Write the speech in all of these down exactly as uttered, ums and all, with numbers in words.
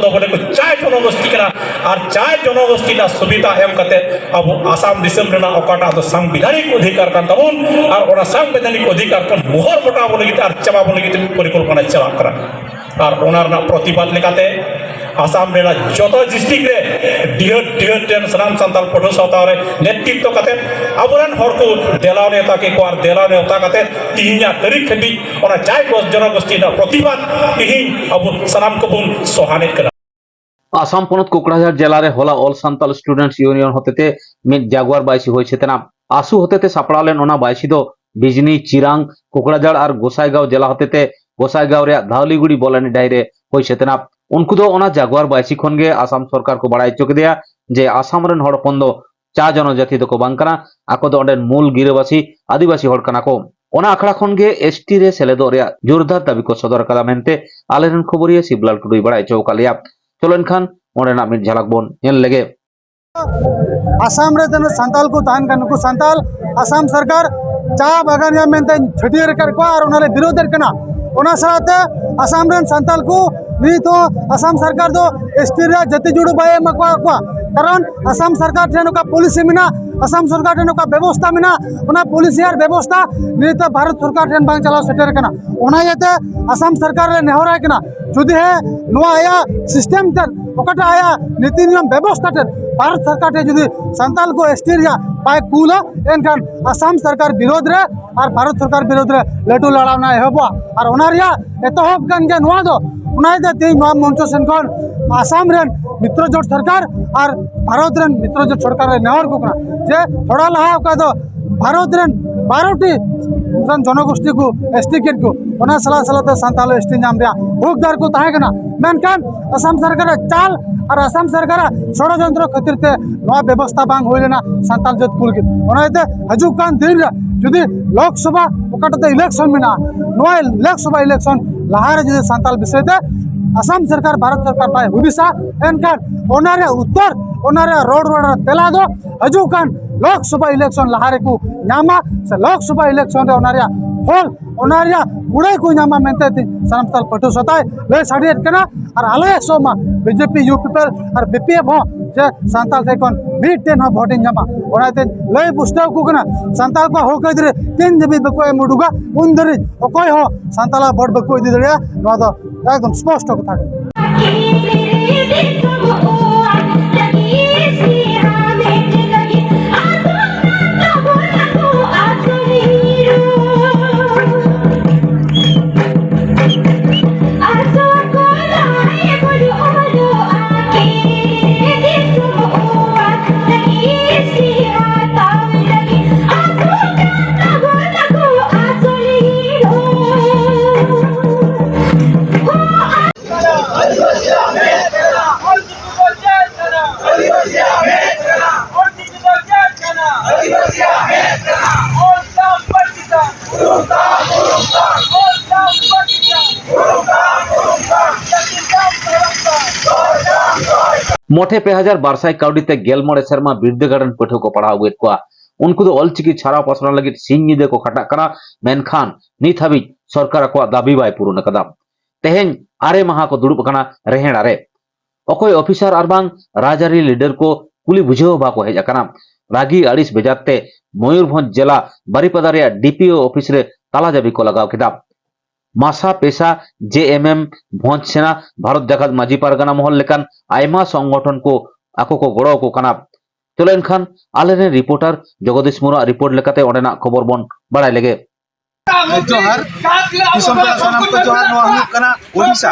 ᱫᱚ ᱵᱚᱞᱮ ᱠᱚ ᱪᱟᱭ ᱡᱚᱱᱚᱜᱳᱥᱴᱤ ᱠᱟᱱᱟ᱾ ᱟᱨ ᱪᱟᱭ ᱡᱚᱱᱚᱜᱳᱥᱴᱤ ᱨᱮᱱᱟᱜ ᱥᱩᱵᱤᱫᱷᱟ ᱮᱢ ᱠᱟᱛᱮ ᱟᱵᱚ ᱟᱥᱟᱢ ᱫᱤᱥᱚᱢ ᱨᱮᱱᱟᱜ ᱚᱠᱟᱴᱟᱜ ᱫᱚ ᱥᱟᱝᱵᱤᱫᱷᱟᱱᱤᱠ ᱚᱫᱷᱤᱠᱟᱨ ᱠᱟᱱ ᱛᱟᱵᱚᱱ, ᱟᱨ ᱚᱱᱟ ᱥᱟᱝᱵᱤᱫᱷᱟᱱᱤᱠ ᱚᱫᱷᱤᱠᱟᱨ ᱠᱷᱚᱱ ᱢᱚᱦᱚᱨ ᱢᱚᱴᱟᱣ ᱟᱵᱚ ᱞᱟᱹᱜᱤᱫ ᱟᱨ ᱪᱟᱵᱟ ᱟᱵᱚ ᱞᱟᱹᱜᱤᱫ ᱯᱚᱨᱤᱠᱚᱞᱯᱚᱱᱟ ᱪᱟᱞᱟᱜ ᱠᱟᱱᱟ᱾ ᱟᱨ ᱚᱱᱟ ᱨᱮᱱᱟᱜ ᱯᱨᱚᱛᱤᱵᱟᱫ ᱞᱮᱠᱟᱛᱮ ᱟᱥᱟᱢ ᱨᱮᱱᱟᱜ ᱡᱚᱛᱚ ᱰᱤᱥᱴᱨᱤᱠᱴ ᱨᱮ ᱰᱤᱦᱟᱹᱛ ᱰᱤᱦᱟᱹᱛ ᱨᱮᱱ ᱥᱟᱱᱟᱢ ᱥᱟᱱᱛᱟᱲ ᱯᱟᱹᱴᱷᱩᱣᱟᱹ ᱥᱟᱶᱛᱟ ᱨᱮ ᱱᱮᱛᱨᱤᱛᱵ ᱠᱟᱛᱮ ᱟᱵᱚᱨᱮᱱ ᱦᱚᱲ ᱠᱚ ᱫᱮᱞᱟ ᱱᱮᱣᱛᱟ ᱠᱮᱫ ᱠᱚᱣᱟ᱾ ᱟᱨ ᱫᱮᱞᱟ ᱱᱮᱣᱛᱟ ᱠᱟᱛᱮ ᱛᱤᱦᱤᱧᱟᱜ ᱛᱟᱹᱨᱤᱠᱷ ᱦᱟᱹᱵᱤᱡ ᱚᱱᱟ ᱪᱟᱭ ᱡᱚᱱᱚᱜᱳᱥᱴᱤ ᱨᱮᱱᱟᱜ ᱯᱨᱚᱛᱤᱵᱟᱫ ᱛᱤᱦᱤᱧ ᱟᱵᱚ ᱥᱟᱱᱟᱢ ᱠᱚᱵᱚᱱ ᱥᱚᱦᱟᱱᱮᱫ ᱠᱟᱱᱟ᱾ ᱟᱥᱟᱢ ᱯᱚᱱᱚᱛ ᱠᱳᱠᱲᱟᱡᱷᱟᱲ ᱡᱮᱞᱟ ᱨᱮ ᱦᱚᱞᱟ ᱚᱞ ᱥᱟᱱᱛᱟᱞ ᱥᱴᱩᱰᱮᱱᱴᱥ ᱤᱭᱩᱱᱤᱭᱚᱱ ᱦᱚᱛᱮᱛᱮ ᱢᱤᱫ ᱡᱟᱜᱩᱣᱟᱨ ᱵᱟᱭᱥᱤ ᱦᱩᱭ ᱥᱮᱛᱮᱱᱟ᱾ ᱟᱥᱩ ᱦᱚᱛᱮᱛᱮ ᱥᱟᱯᱲᱟᱣ ᱞᱮᱱ ᱚᱱᱟ ᱵᱟᱭᱥᱤ ᱫᱚ ᱵᱤᱡᱽᱱᱤ, ᱪᱤᱨᱟᱝ, ᱠᱳᱠᱲᱟᱡᱷᱟᱲ ᱟᱨ ᱜᱚᱥᱟᱭᱜᱟᱸᱣ ᱡᱮᱞᱟ ᱦᱚᱛᱮᱛᱮ ᱜᱚᱥᱟᱭᱜᱟᱸᱣ ᱨᱮᱭᱟᱜ ᱫᱷᱟᱣᱞᱤᱜᱩᱲᱤ ᱵᱚᱞ ᱮᱱᱮᱡ ᱰᱟᱹᱦᱤ ᱨᱮ ᱦᱩᱭ ᱥᱮᱛᱮᱱᱟ᱾ ᱩᱱᱠᱩ ᱫᱚ ᱚᱱᱟ ᱡᱟᱜᱩᱣᱟᱨ ᱵᱟᱭᱥᱤ ᱠᱷᱚᱱ ᱜᱮ ᱟᱥᱟᱢ ᱥᱚᱨᱠᱟᱨ ᱠᱚ ᱵᱟᱲᱟᱭ ᱦᱚᱪᱚ ᱠᱮᱫᱮᱭᱟ ᱡᱮ ᱟᱥᱟᱢ ᱨᱮᱱ ᱦᱚᱲ ᱦᱚᱯᱚᱱ ᱫᱚ ᱪᱟ ᱡᱚᱱᱚᱡᱟᱹᱛᱤ ᱫᱚᱠᱚ ᱵᱟᱝ ᱠᱟᱱᱟ, ᱟᱠᱚ ᱫᱚ ᱚᱸᱰᱮᱱ ᱢᱩᱞ ᱜᱤᱨᱟᱹᱵᱟᱹᱥᱤ ᱟᱹᱫᱤᱵᱟᱹᱥᱤ ᱦᱚᱲ ᱠᱟᱱᱟ ᱠᱚ᱾ ᱚᱱᱟ ᱟᱠᱷᱲᱟ ᱠᱷᱚᱱ ᱜᱮ ᱮᱥᱴᱤ ᱨᱮ ᱥᱮᱞᱮᱫᱚᱜ ᱨᱮᱭᱟᱜ ᱡᱳᱨᱫᱟᱨ ᱫᱟᱹᱵᱤ ᱠᱚ ᱥᱚᱫᱚᱨ ᱟᱠᱟᱫᱟ ᱢᱮᱱᱛᱮ ᱟᱞᱮᱨᱮᱱ ᱠᱷᱚᱵᱚᱨᱤᱭᱟᱹ ᱥᱤᱵᱞᱟᱞ ᱴᱩᱰᱩᱭ ᱵᱟᱲᱟᱭ ᱦᱚᱪᱚ ᱟᱠᱟᱫ ᱞᱮᱭᱟ᱾ ᱪᱚᱞᱚ ᱮᱱᱠᱷᱟᱱ ᱚᱸᱰᱮᱱᱟᱜ ᱢᱤᱫ ᱡᱷᱟᱞᱟᱠ ᱵᱚᱱ ᱧᱮᱞ ᱞᱮᱜᱮ᱾ ᱟᱥᱟᱢ ᱨᱮ ᱛᱤᱱᱟᱹᱜ ᱥᱟᱱᱛᱟᱞ ᱠᱚ ᱛᱟᱦᱮᱱ ᱠᱟᱱ, ᱱᱩᱠᱩ ᱥᱟᱱᱛᱟᱞ ᱟᱥᱟᱢ ᱥᱚᱨᱠᱟᱨ ᱪᱟ ᱵᱟᱜᱟᱱᱤᱭᱟᱹ ᱢᱮᱱᱛᱮ ᱪᱷᱟᱹᱴᱭᱟᱹᱨ ᱟᱠᱟᱫ ᱠᱚᱣᱟ ᱟᱨ ᱚᱱᱟᱞᱮ ᱵᱤᱨᱳᱫᱮᱫ ᱠᱟᱱᱟ᱾ ᱚᱱᱟ ᱥᱟᱶᱛᱮ ᱟᱥᱟᱢ ᱨᱮᱱ ᱥᱟᱱᱛᱟᱞ ᱠᱚ ᱱᱤᱛ ᱦᱚᱸ ᱟᱥᱟᱢ ᱥᱚᱨᱠᱟᱨ ᱫᱚ ᱮᱥᱴᱤ ᱨᱮᱭᱟᱜ ᱡᱟᱹᱛᱤ ᱡᱩᱲᱩ ᱵᱟᱭ ᱮᱢ ᱟᱠᱟᱫ ᱠᱚᱣᱟ, ᱠᱟᱨᱚᱱ ᱟᱥᱟᱢ ᱥᱚᱨᱠᱟᱨ ᱴᱷᱮᱱ ᱚᱠᱟ ᱯᱚᱞᱤᱥᱤ ᱢᱮᱱᱟᱜᱼᱟ, ᱟᱥᱟᱢ ᱥᱚᱨᱠᱟᱨ ᱴᱷᱮᱱ ᱚᱠᱟ ᱵᱮᱵᱚᱥᱛᱟ ᱢᱮᱱᱟᱜᱼᱟ, ᱚᱱᱟ ᱯᱚᱞᱤᱥᱤ ᱟᱨ ᱵᱮᱵᱚᱥᱛᱟ ᱱᱤᱛ ᱵᱷᱟᱨᱚᱛ ᱥᱚᱨᱠᱟᱨ ᱴᱷᱮᱱ ᱵᱟᱝ ᱪᱟᱞᱟᱣ ᱥᱮᱴᱮᱨ ᱟᱠᱟᱱᱟ᱾ ᱚᱱᱟ ᱤᱭᱟᱹᱛᱮ ᱟᱥᱟᱢ ᱥᱚᱨᱠᱟᱨ ᱞᱮ ᱱᱮᱦᱚᱨᱟᱭ ᱠᱟᱱᱟ, ᱡᱩᱫᱤ ᱦᱮᱸ ᱱᱚᱣᱟ ᱟᱭᱟᱜ ᱥᱤᱥᱴᱮᱢ ᱛᱮ, ᱚᱠᱟᱴᱟᱜ ᱟᱭᱟᱜ ᱱᱤᱛᱤ ᱱᱤᱭᱚᱢ ᱵᱮᱵᱚᱥᱛᱟ ᱛᱮ ᱵᱷᱟᱨᱚᱛ ᱥᱚᱨᱠᱟᱨ ᱴᱷᱮᱱ ᱡᱩᱫᱤ ᱥᱟᱱᱛᱟᱞ ᱠᱚ ᱮᱥᱴᱤ ᱨᱮᱭᱟᱜ ᱵᱟᱭ ᱠᱩᱞᱟ, ᱮᱱᱠᱷᱟᱱ ᱟᱥᱟᱢ ᱥᱚᱨᱠᱟᱨ ᱵᱤᱨᱳᱫᱷ ᱨᱮ ᱟᱨ ᱵᱷᱟᱨᱚᱛ ᱥᱚᱨᱠᱟᱨ ᱵᱤᱨᱳᱫᱷ ᱨᱮ ᱞᱟᱹᱴᱩ ᱞᱟᱲᱟᱣᱱᱟ ᱮᱦᱚᱵᱚᱜᱼᱟ᱾ ᱟᱨ ᱚᱱᱟ ᱨᱮᱭᱟᱜ ᱮᱛᱚᱦᱚᱵ ᱠᱟᱱ ᱜᱮᱭᱟ ᱱᱚᱣᱟ ᱫᱚ᱾ ᱚᱱᱟ ᱤᱭᱟᱹᱛᱮ ᱛᱮᱦᱮᱧ ᱱᱚᱣᱟ ᱢᱚᱧᱪᱚ ᱥᱮᱱ ᱠᱷᱚᱱ ᱟᱥᱟᱢ ᱨᱮᱱ ᱢᱤᱛᱨᱚ ᱡᱳᱴ ᱥᱚᱨᱠᱟᱨ ᱟᱨ ᱵᱷᱟᱨᱚᱛ ᱨᱮᱱ ᱢᱤᱛᱨᱚ ᱡᱳᱴ ᱥᱚᱨᱠᱟᱨ ᱞᱮ ᱱᱮᱦᱚᱨ ᱠᱚ ᱠᱟᱱᱟ ᱡᱮ ᱛᱷᱚᱲᱟ ᱞᱟᱦᱟ ᱚᱠᱟ ᱫᱚ ᱵᱷᱟᱨᱚᱛ ᱨᱮᱱ ᱵᱟᱨᱚ ᱴᱤ ᱨᱮᱱ ᱡᱚᱱᱚᱜᱳᱥᱴᱤ ᱠᱚ ᱮᱥᱴᱤ ᱠᱮᱫ ᱠᱚ, ᱚᱱᱟ ᱥᱟᱞᱟᱜ ᱥᱟᱞᱟᱜ ᱛᱮ ᱥᱟᱱᱛᱟᱲ ᱮᱥᱴᱤ ᱧᱟᱢ ᱨᱮᱭᱟᱜ ᱦᱚᱠᱫᱟᱨ ᱠᱚ ᱛᱟᱦᱮᱸ ᱠᱟᱱᱟ᱾ ᱢᱮᱱᱠᱷᱟᱱ ᱟᱥᱟᱢ ᱥᱚᱨᱠᱟᱨᱟᱜ ᱪᱟᱞ ᱟᱨ ᱟᱥᱟᱢ ᱥᱚᱨᱠᱟᱨᱟᱜ ᱥᱚᱲᱚᱡᱚᱱᱛᱨᱚ ᱠᱷᱟᱹᱛᱤᱨ ᱛᱮ ᱱᱚᱣᱟ ᱵᱮᱵᱚᱥᱛᱷᱟ ᱵᱟᱝ ᱦᱩᱭ ᱞᱮᱱᱟ ᱥᱟᱱᱛᱟᱲ ᱡᱟᱹᱛ ᱠᱚ ᱞᱟᱹᱜᱤᱫ᱾ ᱚᱱᱟ ᱤᱭᱟᱹᱛᱮ ᱦᱤᱡᱩᱜ ᱠᱟᱱ ᱫᱤᱱ ᱨᱮ ᱡᱩᱫᱤ ᱞᱳᱠᱥᱚᱵᱷᱟ ᱚᱠᱟᱴᱟᱜ ᱫᱚ ᱤᱞᱮᱠᱥᱚᱱ ᱢᱮᱱᱟᱜᱼᱟ, ᱱᱚᱣᱟ ᱞᱳᱠᱥᱚᱵᱷᱟ ᱤᱞᱮᱠᱥᱚᱱ ᱞᱟᱦᱟᱨᱮ ᱡᱩᱫᱤ ᱥᱟᱱᱛᱟᱲ ᱵᱤᱥᱚᱭ ᱛᱮ ᱟᱥᱟᱢ ᱥᱚᱨᱠᱟᱨ, ᱵᱷᱟᱨᱚᱛ ᱥᱚᱨᱠᱟᱨ ᱵᱟᱭ ᱦᱩᱫᱤᱥᱟ, ᱮᱱᱠᱷᱟᱱ ᱚᱱᱟ ᱨᱮᱭᱟᱜ ᱩᱛᱛᱚᱨ, ᱚᱱᱟ ᱨᱮᱭᱟᱜ ᱨᱚᱲ ᱨᱚᱲ ᱨᱮᱭᱟᱜ ᱛᱮᱞᱟ ᱫᱚ ᱦᱤᱡᱩᱜ ᱠᱟᱱ ᱞᱳᱠᱥᱚᱵᱷᱟ ᱤᱞᱮᱠᱥᱚᱱ ᱞᱟᱦᱟ ᱨᱮᱠᱚ ᱧᱟᱢᱟ, ᱥᱮ ᱞᱳᱠᱥᱚᱵᱷᱟ ᱤᱞᱮᱠᱥᱚᱱ ᱨᱮ ᱚᱱᱟ ᱨᱮᱭᱟᱜ ᱯᱷᱚᱞ, ᱚᱱᱟ ᱨᱮᱭᱟᱜ ᱠᱩᱲᱟᱹᱭ ᱠᱚ ᱧᱟᱢᱟ ᱢᱮᱱᱛᱮ ᱛᱮᱦᱮᱧ ᱥᱟᱱᱟᱢ ᱥᱟᱱᱛᱟᱲ ᱯᱟᱹᱴᱷᱩᱣᱟᱹ ᱥᱟᱶᱛᱟᱭ ᱞᱟᱹᱭ ᱥᱟᱰᱮᱭᱮᱫ ᱠᱟᱱᱟ᱾ ᱟᱨ ᱟᱞᱚᱭ ᱟᱥᱚᱜ ᱢᱟ ᱵᱤᱡᱮᱯᱤ, ᱤᱭᱩ ᱯᱤᱯᱤ ᱮᱞ ᱟᱨ ᱵᱤ ᱯᱤ ᱮᱯᱷ ᱦᱚᱸ ᱡᱮ ᱥᱟᱱᱛᱟᱲ ᱴᱷᱮᱱ ᱠᱷᱚᱱ ᱢᱤᱫᱴᱮᱱ ᱦᱚᱸ ᱵᱷᱳᱴ ᱤᱧ ᱧᱟᱢᱟ᱾ ᱚᱱᱟᱛᱮ ᱞᱟᱹᱭ ᱯᱩᱥᱴᱟᱹᱣ ᱟᱠᱚ ᱠᱟᱱᱟ, ᱥᱟᱱᱛᱟᱲ ᱠᱚᱣᱟᱜ ᱦᱚᱠ ᱟᱹᱭᱫᱟᱹᱨᱤ ᱛᱤᱱ ᱫᱷᱟᱹᱵᱤᱡ ᱵᱟᱠᱚ ᱮᱢ ᱩᱰᱩᱠᱟ, ᱩᱱ ᱫᱷᱟᱹᱵᱤᱡ ᱚᱠᱚᱭ ᱦᱚᱸ ᱥᱟᱱᱛᱟᱲᱟᱜ ᱵᱷᱳᱴ ᱵᱟᱠᱚ ᱤᱫᱤ ᱫᱟᱲᱮᱭᱟᱜᱼᱟ᱾ ᱱᱚᱣᱟ ᱫᱚ ᱮᱠᱫᱚᱢ ᱥᱯᱚᱥᱴᱚ ᱠᱟᱛᱷᱟ ᱠᱟᱱᱟ᱾ ᱢᱚᱴᱷᱮ ᱯᱮ ᱦᱟᱡᱟᱨ ᱵᱟᱨ ᱥᱟᱭ ᱠᱟᱹᱣᱰᱤ ᱛᱮ ᱜᱮᱞ ᱢᱚᱬᱮ ᱥᱮᱨᱢᱟ ᱵᱤᱨᱫᱟᱹᱜᱟᱲ ᱨᱮᱱ ᱯᱟᱹᱴᱷᱩᱣᱟᱹ ᱠᱚ ᱯᱟᱲᱦᱟᱣ ᱟᱹᱜᱩᱭᱮᱫ ᱠᱚᱣᱟ᱾ ᱩᱱᱠᱩ ᱫᱚ ᱚᱞᱪᱤᱠᱤ ᱪᱷᱟᱨᱟᱣ ᱯᱟᱥᱱᱟᱣ ᱞᱟᱹᱜᱤᱫ ᱥᱤᱧ ᱧᱤᱫᱟᱹ ᱠᱚ ᱠᱷᱟᱴᱟᱜ ᱠᱟᱱᱟ, ᱢᱮᱱᱠᱷᱟᱱ ᱱᱤᱛ ᱦᱟᱹᱵᱤᱡ ᱥᱚᱨᱠᱟᱨ ᱟᱠᱚᱣᱟᱜ ᱫᱟᱹᱵᱤ ᱵᱟᱭ ᱯᱩᱨᱩᱱ ᱟᱠᱟᱫᱟ᱾ ᱛᱮᱦᱮᱧ ᱟᱨᱮ ᱢᱟᱦᱟ ᱠᱚ ᱫᱩᱲᱩᱵ ᱟᱠᱟᱱᱟ ᱨᱮᱦᱮᱲ ᱟᱨᱮ᱾ ᱚᱠᱚᱭ ᱚᱯᱷᱤᱥᱟᱨ ᱟᱨ ᱵᱟᱝ ᱨᱟᱡᱽᱟᱹᱨᱤ ᱞᱤᱰᱟᱨ ᱠᱚ ᱠᱩᱞᱤ ᱵᱩᱡᱷᱟᱹᱣ ᱦᱚᱸ ᱵᱟᱠᱚ ᱦᱮᱡ ᱟᱠᱟᱱᱟ᱾ ᱨᱟᱹᱜᱤ ᱟᱹᱲᱤᱥ ᱵᱮᱡᱟᱨ ᱛᱮ ᱢᱚᱭᱩᱨᱵᱷᱚᱸᱡᱽ ᱡᱮᱞᱟ ᱵᱟᱨᱤᱯᱟᱫᱟ ᱨᱮᱭᱟᱜ ᱰᱤ ᱯᱤ ᱳ ᱚᱯᱷᱤᱥ ᱨᱮ ᱛᱟᱞᱟ ᱪᱟᱹᱵᱤ ᱠᱚ ᱞᱟᱜᱟᱣ ᱠᱮᱫᱟ᱾ ᱢᱟᱥᱟ, ᱯᱮᱥᱟ, ᱡᱮ ᱮᱢ ᱮᱢ, ᱵᱷᱚᱸᱡᱽ ᱥᱮᱱᱟ, ᱵᱷᱟᱨᱚᱛ ᱡᱟᱠᱟᱛ ᱢᱟᱹᱡᱷᱤ ᱯᱟᱨᱜᱟᱱᱟ ᱢᱚᱦᱚᱞ ᱞᱮᱠᱟᱱ ᱟᱭᱢᱟ ᱥᱚᱝᱜᱚᱴᱷᱚᱱ ᱠᱚ ᱟᱠᱚ ᱠᱚ ᱜᱚᱲᱚ ᱟᱠᱚ ᱠᱟᱱᱟ᱾ ᱪᱚᱞᱚ ᱮᱱᱠᱷᱟᱱ ᱟᱞᱮᱨᱮᱱ ᱨᱤᱯᱳᱨᱴᱟᱨ ᱡᱚᱜᱚᱫᱤᱥ ᱢᱩᱨᱢᱩᱣᱟᱜ ᱨᱤᱯᱳᱨᱴ ᱞᱮᱠᱟᱛᱮ ᱚᱸᱰᱮᱱᱟᱜ ᱠᱷᱚᱵᱚᱨ ᱵᱚᱱ ᱵᱟᱲᱟᱭ ᱞᱮᱜᱮ᱾ ᱡᱚᱦᱟᱨ᱾ ᱫᱤᱥᱚᱢ ᱯᱮᱲᱟ ᱥᱟᱱᱟᱢ ᱠᱚ ᱡᱚᱦᱟᱨ᱾ ᱱᱚᱣᱟ ᱦᱩᱭᱩᱜ ᱠᱟᱱᱟ ᱳᱰᱤᱥᱟ,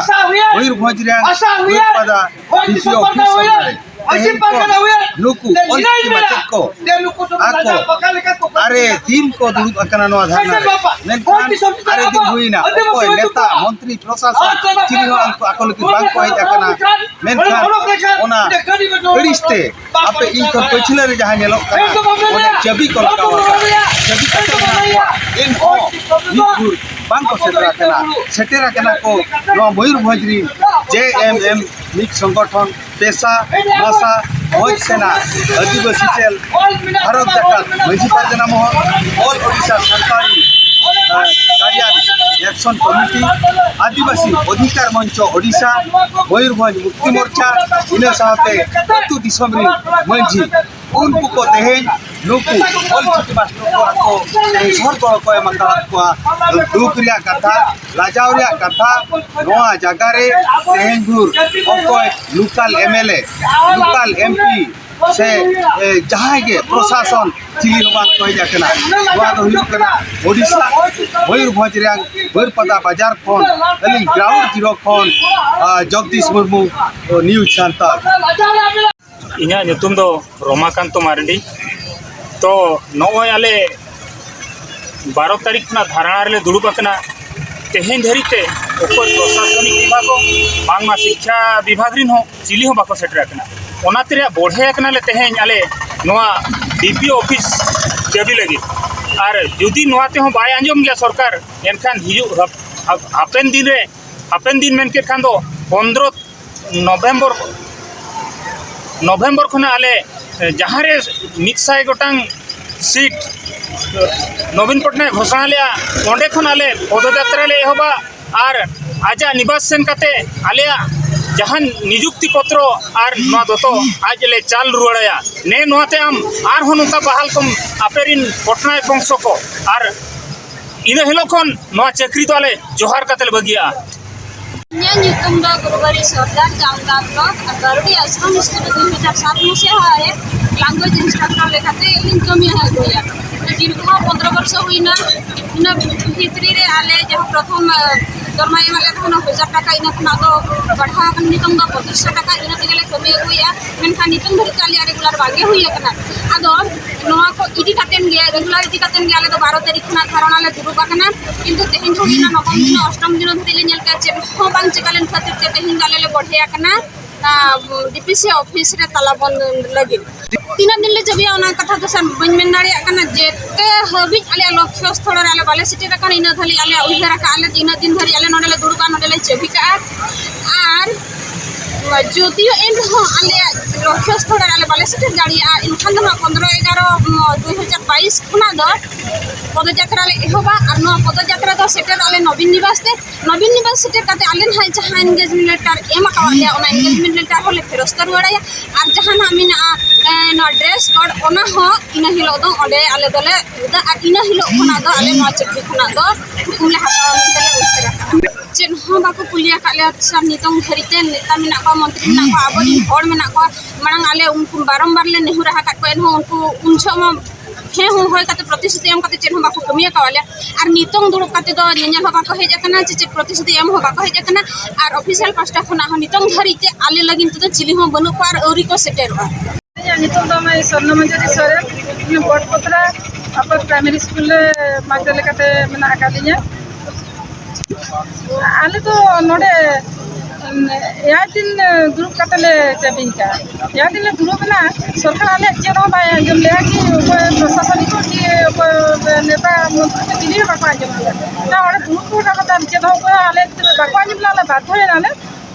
ᱢᱚᱭᱩᱨᱵᱷᱚᱸᱡᱽ ᱨᱮᱭᱟᱜ ᱵᱟᱹᱨᱤᱯᱟᱫᱟ ᱰᱤ ᱯᱤ ᱚᱯᱷᱤᱥ ᱥᱟᱢᱱᱟ ᱨᱮ᱾ ᱛᱮᱦᱮᱧ ᱠᱚ ᱱᱩᱠᱩ ᱚᱞᱪᱤᱠᱤ ᱢᱟᱪᱮᱫ ᱠᱚ ᱟᱠᱚ ᱟᱨᱮ ᱫᱤᱱ ᱠᱚ ᱫᱩᱲᱩᱵ ᱟᱠᱟᱱᱟ ᱱᱚᱣᱟ ᱫᱷᱟᱨᱱᱟ ᱨᱮ, ᱢᱮᱱᱠᱷᱟᱱ ᱟᱨᱮ ᱫᱤᱱ ᱦᱩᱭᱱᱟ, ᱚᱠᱚᱭ ᱱᱮᱛᱟ, ᱢᱚᱱᱛᱨᱤ, ᱯᱨᱚᱥᱟᱥᱚᱱ ᱪᱤᱞᱤ ᱦᱚᱸ ᱩᱱᱠᱩ ᱟᱠᱚ ᱞᱟᱹᱜᱤᱫ ᱵᱟᱝ ᱠᱚ ᱦᱮᱡ ᱟᱠᱟᱱᱟ᱾ ᱢᱮᱱᱠᱷᱟᱱ ᱚᱱᱟ ᱟᱹᱲᱤᱥ ᱛᱮ ᱟᱯᱮ ᱤᱧ ᱠᱷᱚᱱ ᱯᱟᱹᱪᱷᱞᱟᱹ ᱨᱮ ᱡᱟᱦᱟᱸ ᱧᱮᱞᱚᱜ ᱠᱟᱱᱟ, ᱚᱱᱟ ᱪᱟᱹᱵᱤ ᱠᱚ ᱞᱟᱜᱟᱣ ᱟᱠᱟᱫᱟ, ᱪᱟᱹᱵᱤ ᱠᱟᱛᱮ ᱢᱮᱱᱟᱜ ᱠᱚᱣᱟ, ᱮᱱᱦᱚᱸ ᱢᱤᱫ ᱵᱷᱳᱨ ᱵᱟᱝ ᱠᱚ ᱥᱮᱴᱮᱨ ᱟᱠᱟᱱᱟ᱾ ᱥᱮᱴᱮᱨ ᱟᱠᱟᱱᱟ ᱠᱚ ᱱᱚᱣᱟ ᱢᱚᱭᱩᱨᱵᱷᱚᱸᱡᱽ ᱨᱤᱱ ᱡᱮ ᱮᱢ ᱮᱢ ᱢᱤᱫ ᱥᱚᱝᱜᱚᱴᱷᱚᱱ, ᱯᱮᱥᱟ, ᱢᱟᱥᱟ, ᱵᱷᱚᱸᱡᱽ ᱥᱮᱱᱟ, ᱟᱹᱫᱤᱵᱟᱹᱥᱤ ᱥᱮᱞ, ᱵᱷᱟᱨᱚᱛ ᱡᱟᱠᱟᱛ ᱢᱟᱹᱡᱷᱤ ᱯᱟᱨᱜᱟᱱᱟ ᱢᱚᱦᱚᱞ, ᱚᱞ ᱳᱰᱤᱥᱟ ᱥᱟᱱᱛᱟᱲᱤ, ᱮ, ᱜᱟᱨᱡᱟᱱ ᱮᱠᱥᱚᱱ ᱠᱚᱢᱤᱴᱤ, ᱟᱹᱫᱤᱵᱟᱹᱥᱤ ᱚᱫᱷᱤᱠᱟᱨ ᱢᱚᱧᱪᱚ ᱳᱰᱤᱥᱟ, ᱢᱚᱭᱩᱨᱵᱷᱚᱸᱡᱽ ᱢᱩᱠᱛᱤ ᱢᱳᱨᱪᱟ, ᱤᱱᱟᱹ ᱥᱟᱶᱛᱮ ᱟᱹᱛᱩ ᱫᱤᱥᱚᱢ ᱨᱤᱱ ᱢᱟᱹᱡᱷᱤ, ᱩᱱᱠᱩ ᱠᱚ ᱛᱮᱦᱮᱧ ᱱᱩᱠᱩ ᱚᱞ ᱪᱤᱠᱤ ᱢᱟᱥᱴᱟᱨ ᱠᱚ ᱟᱠᱚ ᱛᱮᱦᱮᱧ ᱥᱚᱦᱚᱨ ᱜᱚᱲᱚ ᱠᱚ ᱮᱢ ᱟᱠᱟᱫ ᱠᱚᱣᱟ᱾ ᱫᱩᱠ ᱨᱮᱭᱟᱜ ᱠᱟᱛᱷᱟ, ᱞᱟᱡᱟᱣ ᱨᱮᱭᱟᱜ ᱠᱟᱛᱷᱟ, ᱱᱚᱣᱟ ᱡᱟᱭᱜᱟ ᱨᱮ ᱛᱮᱦᱮᱧ ᱵᱷᱳᱨ ᱚᱠᱚᱭ local M L A, local M P ᱥᱮ, ᱮ, ᱡᱟᱦᱟᱸᱭ ᱜᱮ ᱯᱨᱚᱥᱟᱥᱚᱱ ᱪᱤᱞᱤ ᱦᱚᱸ ᱵᱟᱝ ᱠᱚ ᱦᱮᱡ ᱟᱠᱟᱱᱟ᱾ ᱱᱚᱣᱟ ᱫᱚ ᱦᱩᱭᱩᱜ ᱠᱟᱱᱟ ᱳᱰᱤᱥᱟ ᱢᱚᱭᱩᱨᱵᱷᱚᱸᱡᱽ ᱨᱮᱭᱟᱜ ᱵᱟᱹᱨᱯᱟᱫᱟ ᱵᱟᱡᱟᱨ ᱠᱷᱚᱱ ᱟᱹᱞᱤᱧ ᱜᱨᱟᱣᱩᱱᱰ ᱡᱤᱨᱳ ᱠᱷᱚᱱ, ᱟ, ᱡᱚᱜᱽᱫᱤᱥ ᱢᱩᱨᱢᱩ, ᱱᱤᱭᱩᱡᱽ ᱥᱟᱱᱛᱟᱲ᱾ ᱤᱧᱟᱹᱜ ᱧᱩᱛᱩᱢ ᱫᱚ ᱨᱚᱢᱟᱠᱟᱱᱛᱚ ᱢᱟᱨᱰᱤ᱾ ᱛᱚ ᱱᱚᱜᱼᱚᱭ ᱟᱞᱮ ᱵᱟᱨᱚ ᱛᱟᱹᱨᱤᱠᱷ ᱠᱷᱚᱱᱟᱜ ᱫᱷᱟᱨᱱᱟ ᱨᱮᱞᱮ ᱫᱩᱲᱩᱵ ᱟᱠᱟᱱᱟ᱾ ᱛᱮᱦᱮᱧ ᱫᱷᱟᱹᱨᱤᱡ ᱛᱮ ᱚᱠᱚᱭ ᱯᱨᱚᱥᱟᱥᱚᱱᱤᱠ ᱵᱤᱵᱷᱟᱜᱽ ᱦᱚᱸ, ᱵᱟᱝᱢᱟ ᱥᱤᱠᱠᱷᱟ ᱵᱤᱵᱷᱟᱜᱽ ᱨᱤᱱ ᱦᱚᱸ ᱪᱤᱞᱤ ᱦᱚᱸ ᱵᱟᱠᱚ ᱥᱮᱴᱮᱨ ᱟᱠᱟᱱᱟ᱾ ᱚᱱᱟ ᱛᱮ ᱨᱮᱭᱟᱜ ᱵᱚᱲᱦᱮ ᱟᱠᱟᱱᱟᱞᱮ ᱛᱮᱦᱮᱧ ᱟᱞᱮ ᱱᱚᱣᱟ ᱰᱤ ᱯᱤ ᱳ ᱚᱯᱷᱤᱥ ᱪᱟᱹᱵᱤ ᱞᱟᱹᱜᱤᱫ᱾ ᱟᱨ ᱡᱩᱫᱤ ᱱᱚᱣᱟ ᱛᱮᱦᱚᱸ ᱵᱟᱭ ᱟᱸᱡᱚᱢ ᱜᱮᱭᱟ ᱥᱚᱨᱠᱟᱨ, ᱮᱱᱠᱷᱟᱱ ᱦᱤᱡᱩᱜ ᱦᱟᱯ-, ᱦᱟᱯ-, ᱦᱟᱯᱮᱱ ᱫᱤᱱ ᱨᱮ, ᱦᱟᱯᱮᱱ ᱫᱤᱱ ᱢᱮᱱ ᱠᱮᱫ ᱠᱷᱟᱱ ᱫᱚ ᱯᱚᱱᱫᱽᱨᱚ ᱱᱚᱵᱷᱮᱢᱵᱚᱨ, ᱱᱚᱵᱷᱮᱢᱵᱚᱨ ᱠᱷᱚᱱᱟᱜ ᱟᱞᱮ, ᱮ, ᱡᱟᱦᱟᱸ ᱨᱮ ᱢᱤᱫ ᱥᱟᱭ ᱜᱚᱴᱟᱝ ᱥᱤᱴ, ᱮ, ᱱᱚᱵᱤᱱ ᱯᱚᱴᱱᱟᱭᱮᱠ ᱜᱷᱳᱥᱚᱱᱟ ᱞᱮᱜᱼᱟ, ᱚᱸᱰᱮ ᱠᱷᱚᱱ ᱟᱞᱮ ᱯᱚᱫᱚᱡᱟᱛᱨᱟ ᱞᱮ ᱮᱦᱚᱵᱟ᱾ ᱟᱨ ᱟᱡᱟᱜ ᱱᱤᱵᱟᱥ ᱥᱮᱱ ᱠᱟᱛᱮ ᱟᱞᱮᱭᱟᱜ ᱡᱟᱦᱟᱱ ᱱᱤᱡᱩᱠᱛᱤ ᱯᱚᱛᱨᱚ ᱟᱨ ᱱᱚᱣᱟ ᱫᱚᱛᱚ ᱟᱡ ᱞᱮ ᱪᱟᱞ ᱨᱩᱣᱟᱹᱲᱟᱭᱟ᱾ ᱱᱮ ᱱᱚᱣᱟᱛᱮ ᱟᱢ ᱟᱨᱦᱚᱸ ᱱᱚᱝᱠᱟ ᱵᱟᱦᱟᱞ ᱠᱚᱢ ᱟᱯᱮ ᱨᱤᱱ ᱯᱚᱴᱱᱟᱭᱮᱠ ᱵᱚᱝᱥᱚ ᱠᱚ, ᱟᱨ ᱤᱱᱟᱹ ᱦᱤᱞᱳᱜ ᱠᱷᱚᱱ ᱱᱚᱣᱟ ᱪᱟᱹᱠᱨᱤ ᱫᱚ ᱟᱞᱮ ᱡᱚᱦᱟᱨ ᱠᱟᱛᱮ ᱞᱮ ᱵᱟᱹᱜᱤᱭᱟᱜᱼᱟ᱾ ᱤᱧᱟᱹᱜ ᱧᱩᱛᱩᱢ ᱫᱚ ᱜᱩᱨᱩᱵᱟᱨᱤ ᱥᱚᱨᱫᱟᱨ, ᱡᱟᱢᱫᱟ ᱵᱞᱚᱠ ᱜᱟᱨᱩᱰᱤ ᱟᱥᱨᱚᱢ ᱥᱠᱩᱞ ᱨᱮ ᱫᱩ ᱦᱟᱡᱟᱨ ᱥᱟᱛ ᱢᱩᱪᱟᱹᱫ ᱦᱟᱣᱟᱭ ᱞᱮᱝᱜᱩᱭᱮᱡᱽ ᱤᱱᱥᱴᱨᱟᱠᱴᱚᱨ ᱞᱮᱠᱟᱛᱮ ᱤᱧ ᱠᱟᱹᱢᱤ ᱟᱹᱜᱩᱭᱟ᱾ ᱫᱤᱨᱜᱷᱚ ᱯᱚᱱᱫᱽᱨᱚ ᱵᱚᱨᱥᱚ ᱦᱩᱭᱱᱟ᱾ ᱤᱱᱟᱹ ᱵᱷᱤᱛᱨᱤ ᱨᱮ ᱟᱞᱮ ᱡᱟᱦᱟᱸ ᱯᱨᱚᱛᱷᱚᱢ, ᱟᱸ, ᱫᱚᱨᱢᱟᱭ ᱮᱢᱟᱫ ᱞᱮ ᱛᱟᱦᱮᱱᱟ ᱦᱟᱡᱟᱨ ᱴᱟᱠᱟ, ᱤᱱᱟᱹ ᱠᱷᱚᱱᱟᱜ ᱫᱚ ᱵᱟᱲᱦᱟᱣ ᱟᱠᱟᱱᱟ, ᱱᱤᱛᱚᱝ ᱫᱚ ᱯᱚᱸᱪᱤᱥ ᱥᱚ ᱴᱟᱠᱟ, ᱤᱱᱟᱹ ᱛᱮᱜᱮ ᱞᱮ ᱠᱟᱹᱢᱤ ᱟᱹᱜᱩᱭᱮᱫᱼᱟ᱾ ᱢᱮᱱᱠᱷᱟᱱ ᱱᱤᱛᱚᱝ ᱫᱷᱟᱹᱨᱤᱡ ᱛᱮ ᱟᱞᱮᱭᱟᱜ ᱨᱮᱜᱩᱞᱟᱨ ᱵᱟᱝ ᱜᱮ ᱦᱩᱭ ᱟᱠᱟᱱᱟ᱾ ᱟᱫᱚ ᱱᱚᱣᱟ ᱠᱚ ᱤᱫᱤ ᱠᱟᱛᱮᱱ ᱜᱮ, ᱨᱮᱜᱩᱞᱟᱨ ᱤᱫᱤ ᱠᱟᱛᱮᱱ ᱜᱮ ᱟᱞᱮ ᱫᱚ ᱵᱟᱨᱚ ᱛᱟᱹᱨᱤᱠᱷ ᱠᱷᱚᱱᱟᱜ ᱫᱷᱟᱨᱚᱱᱟ ᱞᱮ ᱫᱩᱲᱩᱵ ᱟᱠᱟᱱᱟ᱾ ᱠᱤᱱᱛᱩ ᱛᱮᱦᱮᱧ ᱫᱷᱟᱹᱵᱤᱡ ᱚᱱᱟ ᱱᱚᱵᱚᱢ ᱫᱤᱱ, ᱚᱥᱴᱚᱢ ᱫᱤᱱ ᱫᱷᱟᱹᱵᱤᱡ ᱞᱮ ᱧᱮᱞ ᱠᱮᱫᱟ, ᱪᱮᱫ ᱦᱚᱸ ᱵᱟᱝ ᱪᱮᱠᱟ ᱞᱮᱱ ᱠᱷᱟᱹᱛᱤᱨ ᱛᱮ ᱛᱮᱦᱮᱧ ᱫᱚ ᱟᱞᱮ ᱞᱮ ᱵᱚᱲᱦᱮ ᱟᱠᱟᱱᱟ, ᱟᱸ, ᱰᱤ ᱯᱤ ᱥᱤ ᱚᱯᱷᱤᱥ ᱨᱮ ᱛᱟᱞᱟ ᱵᱚᱱᱫ ᱞᱟᱹᱜᱤᱫ᱾ ᱛᱤᱱᱟᱹᱜ ᱫᱤᱱ ᱞᱮ ᱪᱟᱹᱵᱤᱭᱟ ᱚᱱᱟ ᱠᱟᱛᱷᱟ ᱫᱚ ᱥᱟᱨ ᱵᱟᱹᱧ ᱢᱮᱱ ᱫᱟᱲᱮᱭᱟᱜ ᱠᱟᱱᱟ᱾ ᱡᱮᱛᱮ ᱦᱟᱹᱵᱤᱡ ᱟᱞᱮᱭᱟᱜ ᱞᱚᱠᱠᱷᱚ ᱥᱛᱷᱚᱞ ᱨᱮ ᱟᱞᱮ ᱵᱟᱞᱮ ᱥᱮᱴᱮᱨ ᱟᱠᱟᱱᱟ, ᱤᱱᱟᱹ ᱫᱷᱟᱹᱵᱤᱡ ᱟᱞᱮᱭᱟᱜ ᱩᱭᱦᱟᱹᱨ ᱟᱠᱟᱫ ᱟᱞᱮ ᱡᱮ ᱤᱱᱟᱹᱜ ᱫᱤᱱ ᱫᱷᱟᱹᱵᱤᱡ ᱟᱞᱮ ᱱᱚᱰᱮ ᱞᱮ ᱫᱩᱲᱩᱵᱟ, ᱱᱚᱰᱮ ᱞᱮ ᱪᱟᱹᱵᱤ ᱠᱟᱜᱼᱟ᱾ ᱟᱨ ᱡᱚᱫᱤᱭᱳ ᱮᱱ ᱨᱮᱦᱚᱸ ᱟᱞᱮᱭᱟᱜ ᱞᱚᱠᱠᱷᱚ ᱥᱛᱷᱚᱞ ᱨᱮ ᱟᱞᱮ ᱵᱟᱞᱮ ᱥᱮᱴᱮᱨ ᱫᱟᱲᱮᱭᱟᱜᱼᱟ, ᱮᱱᱠᱷᱟᱱ ᱫᱚ ᱱᱚᱣᱟ ᱯᱚᱱᱨᱚ ᱮᱜᱟᱨᱚ ᱫᱩ ᱦᱟᱡᱟᱨ ᱵᱟᱭᱤᱥ ᱠᱷᱚᱱᱟᱜ ᱫᱚ ᱯᱚᱫᱚᱡᱟᱛᱨᱟ ᱞᱮ ᱮᱦᱚᱵᱟ᱾ ᱟᱨ ᱱᱚᱣᱟ ᱯᱚᱫᱚᱡᱟᱛᱨᱟ ᱫᱚ ᱥᱮᱴᱮᱨᱚᱜ ᱟᱞᱮ ᱱᱚᱵᱤᱱ ᱱᱤᱵᱟᱥ ᱛᱮ᱾ ᱱᱚᱵᱤᱱ ᱱᱤᱵᱟᱥ ᱥᱮᱴᱮᱨ ᱠᱟᱛᱮ ᱟᱞᱮ ᱱᱟᱦᱟᱜ ᱡᱟᱦᱟᱸ ᱮᱱᱜᱮᱡᱢᱮᱱᱴ ᱞᱮᱴᱟᱨ ᱮᱢ ᱟᱠᱟᱣᱟᱫ ᱞᱮᱭᱟ, ᱚᱱᱟ ᱮᱱᱜᱮᱡᱢᱮᱱᱴ ᱞᱮᱴᱟᱨ ᱦᱚᱸᱞᱮ ᱯᱷᱮᱨᱚᱥᱛᱟ ᱨᱩᱣᱟᱹᱲᱟᱭᱟ᱾ ᱟᱨ ᱡᱟᱦᱟᱸ ᱱᱟᱦᱟᱜ ᱢᱮᱱᱟᱜᱼᱟ, ᱮ, ᱱᱚᱣᱟ ᱰᱨᱮᱥ ᱠᱳᱰ, ᱚᱱᱟ ᱦᱚᱸ ᱤᱱᱟᱹ ᱦᱤᱞᱳᱜ ᱫᱚ ᱚᱸᱰᱮ ᱟᱞᱮ ᱫᱚᱞᱮ ᱩᱫᱟ᱾ ᱟᱨ ᱤᱱᱟᱹ ᱦᱤᱞᱳᱜ ᱠᱷᱚᱱᱟᱜ ᱫᱚ ᱟᱞᱮ ᱱᱚᱣᱟ ᱪᱟᱹᱠᱨᱤ ᱠᱷᱚᱱᱟᱜ ᱫᱚ ᱦᱩᱠᱩᱢ ᱞᱮ ᱦᱟᱛᱟᱣᱟ ᱢᱮᱱᱛᱮ ᱞᱮ ᱩᱭᱦᱟᱹᱨ ᱟᱠᱟᱫᱼᱟ᱾ ᱪᱮᱫ ᱦᱚᱸ ᱵᱟᱠᱚ ᱠᱩᱞᱤ ᱟᱠᱟᱫ ᱞᱮᱭᱟ ᱥᱟᱨ᱾ ᱱᱤᱛᱚᱝ ᱫᱷᱟᱹᱨᱤᱡ ᱛᱮ ᱱᱮᱛᱟ ᱢᱮᱱᱟᱜ ᱠᱚᱣᱟ, ᱢᱚᱱᱛᱨᱤ ᱢᱮᱱᱟᱜ ᱠᱚᱣᱟ, ᱟᱵᱚᱨᱮᱱ ᱦᱚᱲ ᱢᱮᱱᱟᱜ ᱠᱚᱣᱟ, ᱢᱟᱲᱟᱝ ᱟᱞᱮ ᱩᱱᱠᱩ ᱵᱟᱨᱚᱢᱵᱟᱨ ᱞᱮ ᱱᱮᱦᱚᱨ ᱟᱠᱟᱫ ᱠᱚᱣᱟ, ᱮᱱᱦᱚᱸ ᱩᱱᱠᱩ ᱩᱱ ᱡᱚᱦᱚᱜ ᱢᱟ ᱦᱮᱸ ᱦᱚᱸ ᱦᱚᱭ ᱠᱟᱛᱮ ᱯᱨᱚᱛᱤᱥᱨᱩᱛᱤ ᱮᱢ ᱠᱟᱛᱮ ᱪᱮᱫ ᱦᱚᱸ ᱵᱟᱠᱚ ᱠᱟᱹᱢᱤ ᱟᱠᱟᱣᱟᱫ ᱞᱮᱭᱟ᱾ ᱟᱨ ᱱᱤᱛᱚᱝ ᱫᱩᱲᱩᱵ ᱠᱟᱛᱮ ᱫᱚ ᱧᱮᱧᱮᱞ ᱦᱚᱸ ᱵᱟᱠᱚ ᱦᱮᱡ ᱟᱠᱟᱱᱟ, ᱪᱮ ᱪᱮᱫ ᱯᱨᱚᱛᱤᱥᱨᱩᱛᱤ ᱮᱢ ᱦᱚᱸ ᱵᱟᱠᱚ ᱦᱮᱡ ᱟᱠᱟᱱᱟ᱾ ᱟᱨ ᱚᱯᱷᱤᱥᱤᱭᱟᱞ ᱯᱟᱦᱴᱟ ᱠᱷᱚᱱᱟᱜ ᱦᱚᱸ ᱱᱤᱛᱚᱝ ᱫᱷᱟᱹᱨᱤᱡ ᱛᱮ ᱟᱞᱮ ᱞᱟᱹᱜᱤᱫ ᱛᱮᱫᱚ ᱪᱤᱞᱤ ᱦᱚᱸ ᱵᱟᱹᱱᱩᱜ ᱠᱚᱣᱟ ᱟᱨ ᱟᱹᱣᱨᱤ ᱠᱚ ᱥᱮᱴᱮᱨᱚᱜᱼᱟ᱾ ᱤᱧᱟᱹᱜ ᱧᱩᱛᱩᱢ ᱫᱚ ᱢᱟᱹᱭ ᱥᱚᱨᱱᱚ ᱢᱚᱧᱡᱩᱨᱤ ᱥᱚᱨᱮᱱ, ᱤᱧ ᱵᱚᱴᱯᱚᱛᱨᱟ ᱟᱯᱟᱨ ᱯᱨᱟᱭᱢᱟᱨᱤ ᱥᱠᱩᱞ ᱨᱮ ᱢᱟᱪᱮᱫ ᱞᱮᱠᱟᱛᱮ ᱢᱮᱱᱟᱜ ᱟᱠᱟᱫ ᱞᱤᱧᱟᱹ᱾ ᱟᱞᱮ ᱫᱚ ᱱᱚᱰᱮ, ᱩᱢ, ᱮᱭᱟᱭ ᱫᱤᱱ ᱫᱩᱲᱩᱵ ᱠᱟᱛᱮ ᱞᱮ ᱪᱟᱹᱵᱤ ᱠᱟᱜᱼᱟ᱾ ᱮᱭᱟᱭ ᱫᱤᱱ ᱞᱮ ᱫᱩᱲᱩᱵ ᱮᱱᱟ, ᱥᱚᱨᱠᱟᱨ ᱟᱞᱮᱭᱟᱜ ᱪᱮᱫ ᱦᱚᱸ ᱵᱟᱭ ᱟᱸᱡᱚᱢ ᱞᱮᱜᱼᱟ, ᱠᱤ ᱚᱠᱚᱭ ᱯᱨᱚᱥᱟᱥᱚᱱᱤᱠ ᱠᱚ, ᱠᱤ ᱚᱠᱚᱭ ᱱᱮᱛᱟ ᱢᱚᱱᱛᱨᱤ ᱠᱚ, ᱪᱤᱞᱤ ᱦᱚᱸ ᱵᱟᱠᱚ ᱟᱸᱡᱚᱢ ᱞᱮᱜᱼᱟ᱾ ᱚᱱᱟ ᱚᱸᱰᱮ ᱫᱩᱲᱩᱵ ᱠᱚ ᱠᱟᱛᱮ ᱪᱮᱫ ᱦᱚᱸ ᱚᱠᱚᱭ ᱦᱚᱸ ᱟᱞᱮ ᱵᱟᱠᱚ ᱟᱸᱡᱚᱢ ᱞᱮᱜᱼᱟ, ᱟᱞᱮ ᱵᱟᱫᱽᱫᱷᱚᱭᱮᱱᱟᱞᱮ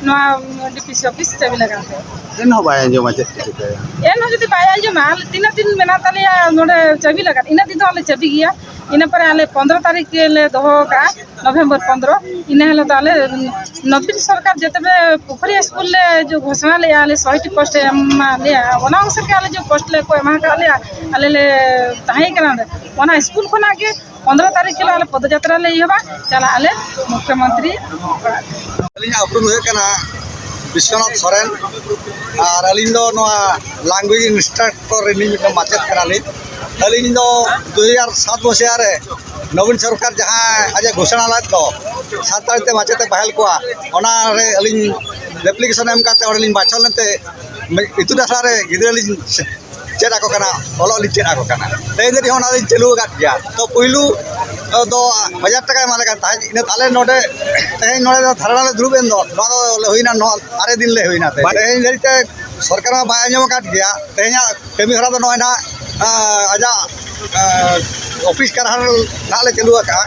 ᱱᱚᱣᱟ ᱰᱤ ᱯᱤ ᱥᱤ ᱚᱯᱷᱤᱥ ᱪᱟᱹᱵᱤ ᱞᱟᱜᱟᱣ ᱛᱮ᱾ ᱮᱱᱦᱚᱸ ᱵᱟᱭ ᱟᱸᱡᱚᱢᱟ, ᱪᱮᱫ ᱠᱚ ᱪᱤᱠᱟᱹᱭᱟ? ᱮᱱᱦᱚᱸ ᱡᱩᱫᱤ ᱵᱟᱭ ᱟᱸᱡᱚᱢᱟ, ᱟᱞᱮ ᱛᱤᱱᱟᱹᱜ ᱫᱤᱱ ᱢᱮᱱᱟᱜ ᱛᱟᱞᱮᱭᱟ ᱱᱚᱰᱮ ᱪᱟᱹᱵᱤ ᱞᱟᱜᱟᱫ, ᱤᱱᱟᱹᱜ ᱫᱤᱱ ᱫᱚ ᱟᱞᱮ ᱪᱟᱹᱵᱤ ᱜᱮᱭᱟ᱾ ᱤᱱᱟᱹ ᱯᱚᱨᱮ ᱟᱞᱮ ᱯᱚᱱᱨᱚ ᱛᱟᱹᱨᱤᱠᱷ ᱞᱮ ᱫᱚᱦᱚ ᱟᱠᱟᱫᱼᱟ, ᱱᱚᱵᱷᱮᱢᱵᱚᱨ ᱯᱚᱱᱨᱚ᱾ ᱤᱱᱟᱹ ᱦᱤᱞᱳᱜ ᱫᱚ ᱟᱞᱮ ᱱᱚᱵᱤᱱ ᱥᱚᱨᱠᱟᱨ ᱡᱮᱛᱮ ᱯᱩᱠᱷᱩᱨᱤᱭᱟᱹ ᱥᱠᱩᱞ ᱞᱮ ᱡᱮ ᱜᱷᱳᱥᱚᱱᱟ ᱞᱮᱜᱼᱟ, ᱟᱞᱮ ᱥᱚᱭᱴᱤ ᱯᱳᱥᱴ ᱮ ᱮᱢᱟ ᱞᱮᱭᱟ, ᱚᱱᱟ ᱚᱱᱩᱥᱟᱨ ᱜᱮ ᱟᱞᱮ ᱡᱮ ᱯᱳᱥᱴ ᱞᱮ ᱠᱚ ᱮᱢᱟ ᱟᱠᱟᱫ ᱞᱮᱭᱟ, ᱟᱞᱮ ᱞᱮ ᱛᱟᱦᱮᱸ ᱠᱟᱱᱟ ᱚᱸᱰᱮ᱾ ᱚᱱᱟ ᱥᱠᱩᱞ ᱠᱷᱚᱱᱟᱜ ᱜᱮ ᱯᱚᱱᱨᱚ ᱛᱟᱹᱨᱤᱠᱷ ᱦᱤᱞᱳᱜ ᱟᱞᱮ ᱯᱚᱫᱚᱡᱟᱛᱨᱟ ᱞᱮ ᱮᱦᱚᱵᱟ, ᱪᱟᱞᱟᱜ ᱟᱞᱮ ᱢᱩᱠᱷᱭᱚᱢᱚᱱᱛᱨᱤ ᱚᱲᱟᱜ᱾ ᱟᱹᱞᱤᱧᱟᱜ ᱩᱯᱨᱩᱢ ᱫᱚ ᱦᱩᱭᱩᱜ ᱠᱟᱱᱟ ᱵᱤᱥᱣᱚᱱᱟᱛᱷ ᱥᱚᱨᱮᱱ, ᱟᱨ ᱟᱹᱞᱤᱧ ᱫᱚ ᱱᱚᱣᱟ ᱞᱟᱝᱜᱩᱭᱮᱡᱽ ᱤᱱᱥᱴᱨᱟᱠᱴᱚᱨ ᱨᱤᱱᱤᱡ ᱢᱤᱫᱴᱟᱝ ᱢᱟᱪᱮᱫ ᱠᱟᱱᱟᱞᱤᱧ᱾ ᱟᱹᱞᱤᱧ ᱫᱚ ᱫᱩ ᱦᱟᱡᱟᱨ ᱥᱟᱛ ᱢᱚᱥᱤᱦᱟ ᱨᱮ ᱱᱚᱵᱤᱱ ᱥᱚᱨᱠᱟᱨ ᱡᱟᱦᱟᱸ ᱟᱡ ᱮ ᱜᱷᱳᱥᱚᱱᱟ ᱞᱮᱫ ᱫᱚ ᱥᱟᱱᱛᱟᱲᱤ ᱛᱮ ᱢᱟᱪᱮᱫ ᱮ ᱵᱟᱦᱟᱞ ᱠᱚᱣᱟ, ᱚᱱᱟ ᱨᱮ ᱟᱹᱞᱤᱧ ᱮᱯᱞᱤᱠᱮᱥᱚᱱ ᱮᱢ ᱠᱟᱛᱮ ᱚᱸᱰᱮᱞᱤᱧ ᱵᱟᱪᱷᱚᱱ ᱞᱮᱱᱛᱮ ᱤᱛᱩᱱ ᱟᱥᱲᱟ ᱨᱮ ᱜᱤᱫᱽᱨᱟᱹ ᱞᱤᱧ ᱪᱮᱫ ᱟᱠᱚ ᱠᱟᱱᱟ, ᱚᱞᱚᱜ ᱞᱤᱧ ᱪᱮᱫ ᱟᱠᱚ ᱠᱟᱱᱟ᱾ ᱛᱮᱦᱮᱧ ᱫᱷᱟᱹᱵᱤᱡ ᱦᱚᱸ ᱚᱱᱟ ᱞᱤᱧ ᱪᱟᱹᱞᱩ ᱟᱠᱟᱫ ᱜᱮᱭᱟ᱾ ᱛᱚ ᱯᱩᱭᱞᱩ ᱫᱚ ᱦᱟᱡᱟᱨ ᱴᱟᱠᱟᱭ ᱮᱢᱟᱞᱮ ᱠᱟᱱ ᱛᱟᱦᱮᱸᱫ, ᱤᱱᱟᱹ ᱟᱞᱮ ᱱᱚᱰᱮ ᱛᱮᱦᱮᱧ ᱱᱚᱰᱮ ᱫᱚ ᱫᱷᱟᱨᱱᱟ ᱞᱮ ᱫᱩᱲᱩᱵ ᱮᱱ ᱫᱚ, ᱱᱚᱣᱟ ᱫᱚ ᱦᱩᱭᱱᱟ, ᱱᱚᱣᱟ ᱟᱨᱮ ᱫᱤᱱ ᱞᱮ ᱦᱩᱭᱱᱟ᱾ ᱛᱮᱦᱮᱧ ᱫᱷᱟᱹᱨᱤᱡ ᱛᱮ ᱥᱚᱨᱠᱟᱨ ᱢᱟ ᱵᱟᱭ ᱟᱸᱡᱚᱢ ᱟᱠᱟᱫ ᱜᱮᱭᱟ᱾ ᱛᱮᱦᱮᱧᱟᱜ ᱠᱟᱹᱢᱤ ᱦᱚᱨᱟ ᱫᱚ ᱱᱚᱜᱼᱚᱭ ᱱᱟᱦᱟᱜ, ᱟᱸ, ᱟᱡᱟᱜ, ᱟᱸ, ᱚᱯᱷᱤᱥ ᱠᱟᱨᱦᱟᱲ ᱱᱟᱦᱟᱜ ᱞᱮ ᱪᱟᱹᱞᱩ ᱟᱠᱟᱫᱼᱟ᱾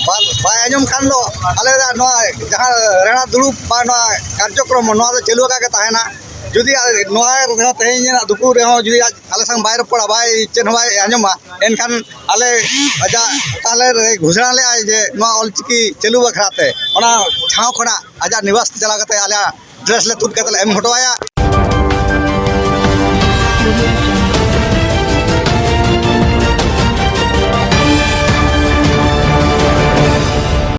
ᱵᱟ-, ᱵᱟᱭ ᱟᱸᱡᱚᱢ ᱠᱷᱟᱱ ᱫᱚ ᱟᱞᱮ ᱱᱚᱣᱟ ᱡᱟᱦᱟᱸ ᱨᱮᱲᱟ ᱫᱩᱲᱩᱵ ᱵᱟ ᱱᱚᱣᱟ ᱠᱟᱨᱡᱚᱠᱨᱚᱢ, ᱱᱚᱣᱟ ᱫᱚ ᱪᱟᱹᱞᱩ ᱟᱠᱟᱫ ᱜᱮ ᱛᱟᱦᱮᱱᱟ᱾ ᱡᱩᱫᱤ ᱟᱞᱮ ᱱᱚᱣᱟ ᱨᱮᱦᱚᱸ ᱛᱮᱦᱮᱧ ᱨᱮᱱᱟᱜ ᱫᱩᱯᱩᱨ ᱨᱮᱦᱚᱸ ᱡᱩᱫᱤ ᱟᱡ ᱟᱞᱮ ᱥᱟᱝ ᱵᱟᱭ ᱨᱚᱯᱚᱲᱟ, ᱵᱟᱭ ᱪᱮᱫ ᱦᱚᱸ ᱵᱟᱭ ᱟᱸᱡᱚᱢᱟ, ᱮᱱᱠᱷᱟᱱ ᱟᱞᱮ ᱟᱡᱟᱜ ᱚᱠᱟ ᱞᱮ ᱜᱷᱳᱥᱱᱟ ᱞᱮᱫᱼᱟᱭ ᱡᱮ ᱱᱚᱣᱟ ᱚᱞᱪᱤᱠᱤ ᱪᱟᱹᱞᱩ ᱵᱟᱠᱷᱨᱟ ᱛᱮ, ᱚᱱᱟ ᱴᱷᱟᱶ ᱠᱷᱚᱱᱟᱜ ᱟᱡᱟᱜ ᱱᱤᱵᱟᱥ ᱛᱮ ᱪᱟᱞᱟᱣ ᱠᱟᱛᱮ ᱟᱞᱮᱭᱟᱜ ᱰᱨᱮᱥ ᱞᱮ ᱛᱩᱫ ᱠᱟᱛᱮ ᱞᱮ ᱮᱢ ᱦᱚᱴᱚ ᱟᱭᱟ᱾